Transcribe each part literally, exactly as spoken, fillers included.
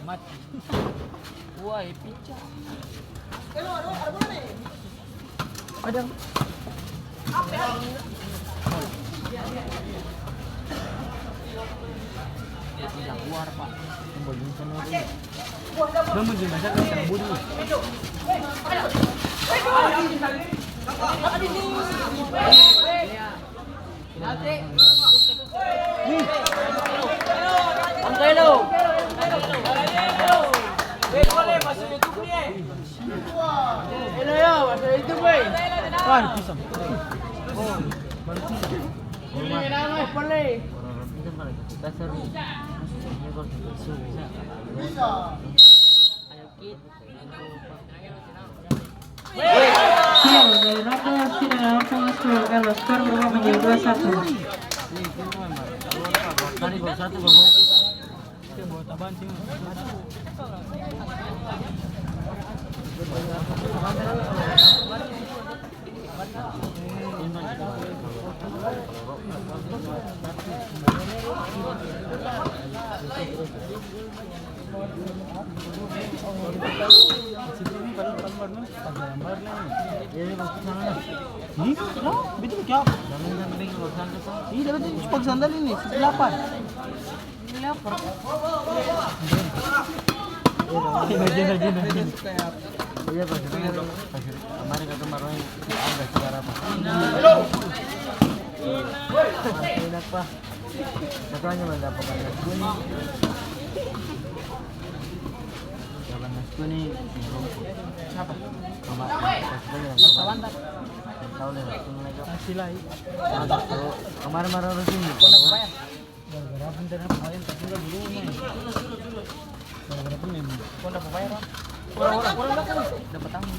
Mati. Wah, e pica. Ada. Dia tidak keluar, Pak. Dia mau jengkel dulu. Gol dari Raffles, tidak ada apa, skor, skor berubah menjadi dua satu. Hmm? No, betul kya? Iya, betul. Pakai sandal ini, delapan. Ini lapar. Iya, Pak. Kemarin kata Marwai, ada suara apa? Enak, Pak. Satu hanya mantap, Pak. Nasi kuning. Nasi kuning. Siapa? Mama, Mama, Mama. Sawantar. Tahu deh, nasi kuning aja. Nasi lai. Ada, kalau kemarin marah orang sini. Gara-gara apa internet kemarin tertinggal di rumah. Gara-gara apa memang? Kau dapat bayar, Bang? Orang, orang, orang belakang. Dapat tamu.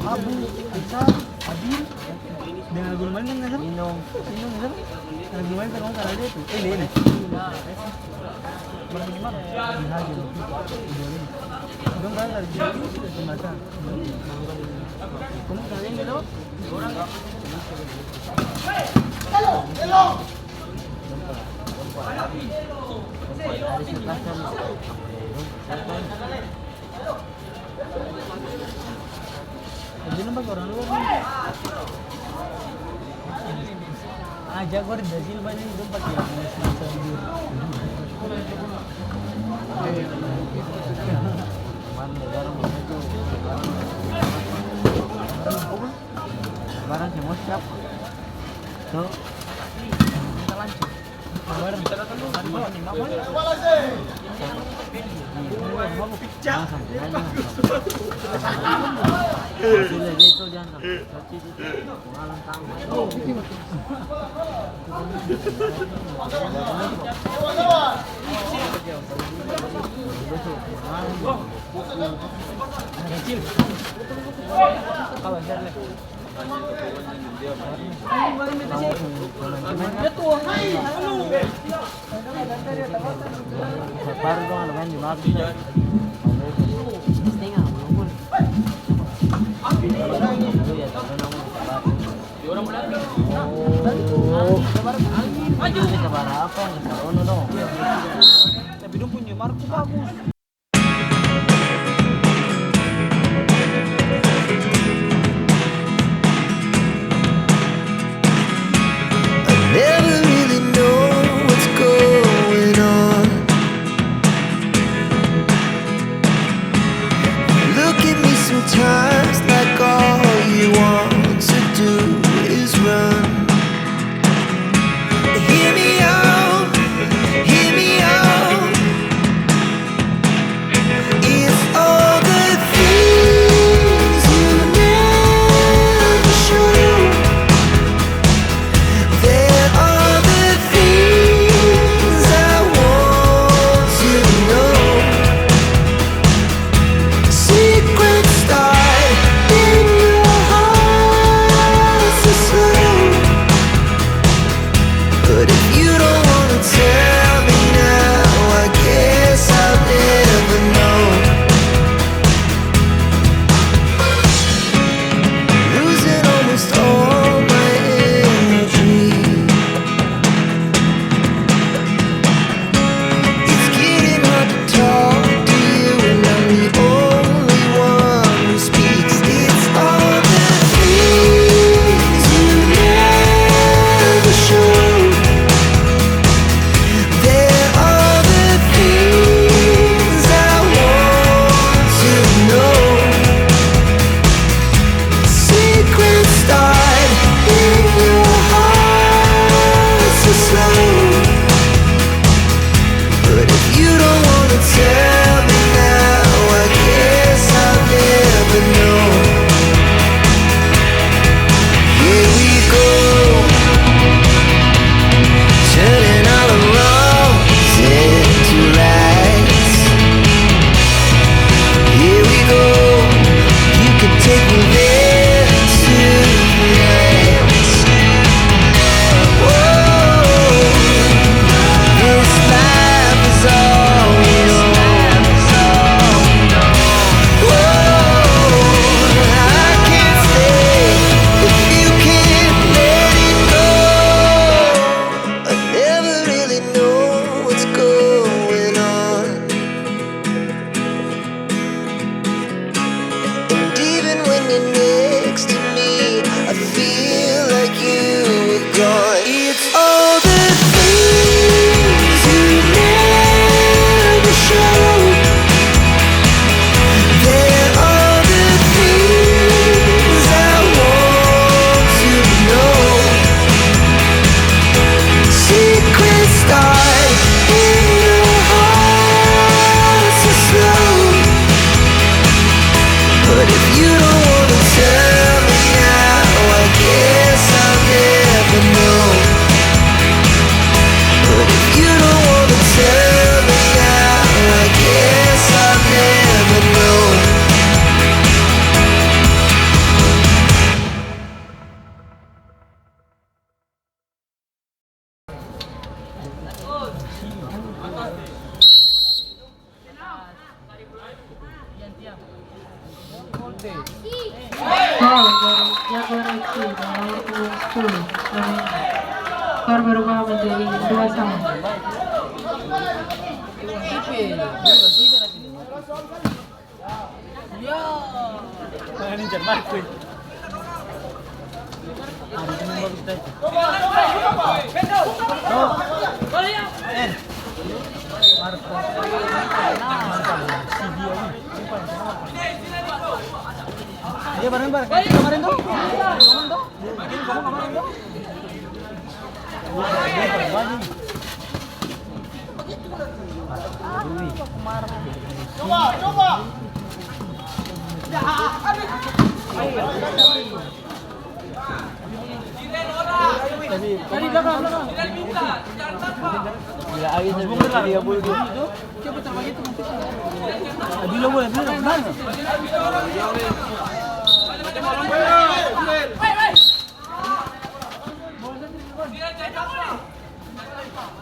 Abu, Ica, Adil. Deng lagu Indomaret kan nggak salah? Inong. Inong nggak salah? Lagu Indomaret kan ngomong karena dia tuh. Eh, ini, ini. Barang ini mana? Di Haji, waktu itu. Di Dua Lima. Dong kan dari Jumatan. Kamu kenal ini dong? Orang. Jadi nampak orang luar nih. Ah, jago di Brazil banyak itu pakai yang semacam biru. Cuman negara begitu, barang semua siap. Tuh. Kita lanjut. Kemarin, kemarin, kemarin, kemarin. Jangan sampai, jangan sampai. Hasilnya dia itu jangan sampai. Oh. Tapi dong punya Marco bagus. I never really know what's going on. Look at me sometimes like all you want to do is run. Hear me out, hear me out. It's all the things you never show. There are the things I want to know. Secrets start in your heart so slow. But if you don't wanna tell me now, I guess I'll never know. Losing almost all my energy. It's getting hard to talk to you, and I'm the only one who speaks. It's all the things you never show. There are the things I want to know. Secrets start in your heart so slow. But if you don't wanna tell me now, I guess I'll never know. Here we go, turning all the wrongs into rights. Here we go, you can take me there tonight. Whoa, this life is all we know. Whoa, I can't stay if you can't let it go. I never really know what's going on. And even when you're next to me, I feel like you were gone. It's all the things you never show. There are the things I want to know. Secrets start in your heart so slow. But if you don't wanna tell me now, I guess I'll never know. But if you don't wanna tell me now, I guess I'll never know. Gol dari Jaguar F C, nomor punggung sepuluh, Domingo. Skor berubah menjadi dua sama. Coba, coba.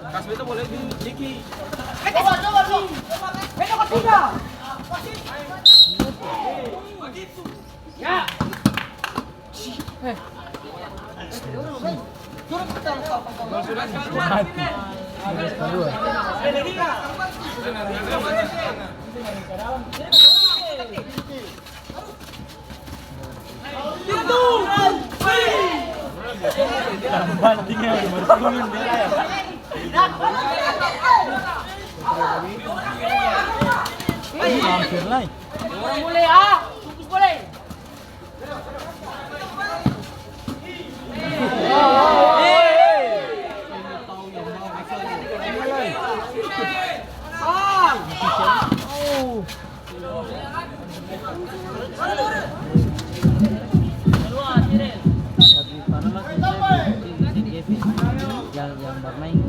Kas beta bola itu, Diki. Coba, coba, coba. Beta kasih dah. Ya. Hampir lai. Yang, yang barmaeng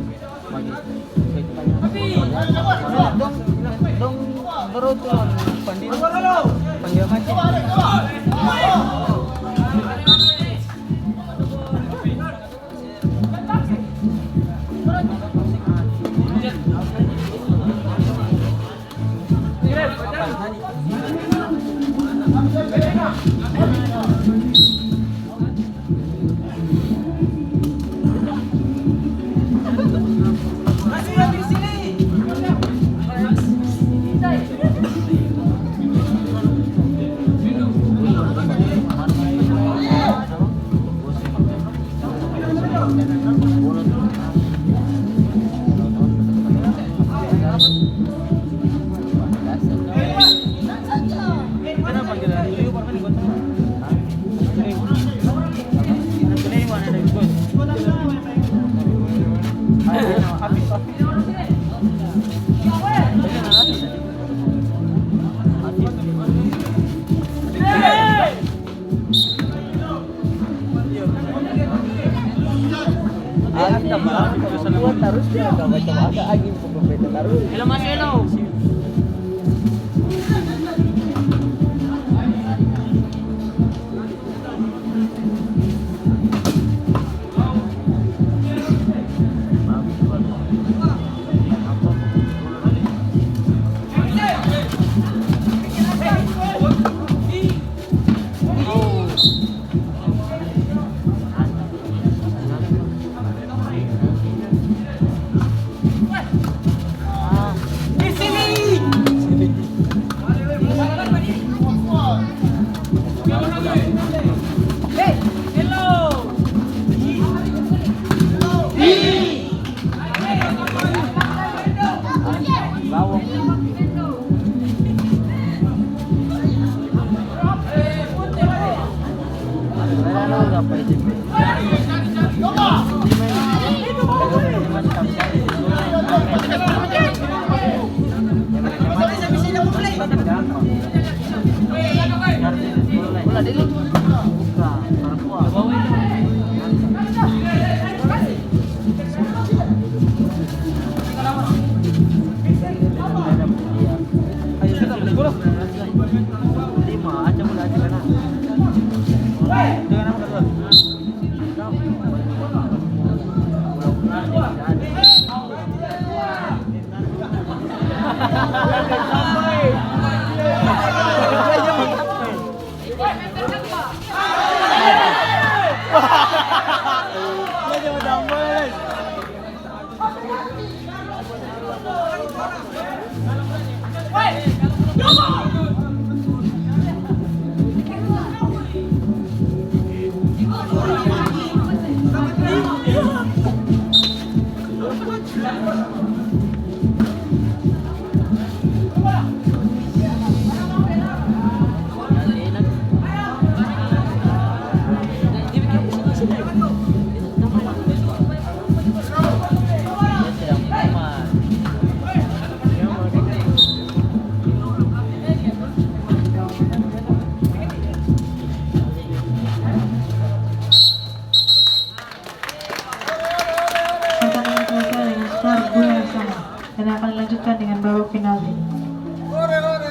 pake dong, dong baru tu lawan Pandita, Pandita mati. Hello, Mas Hello.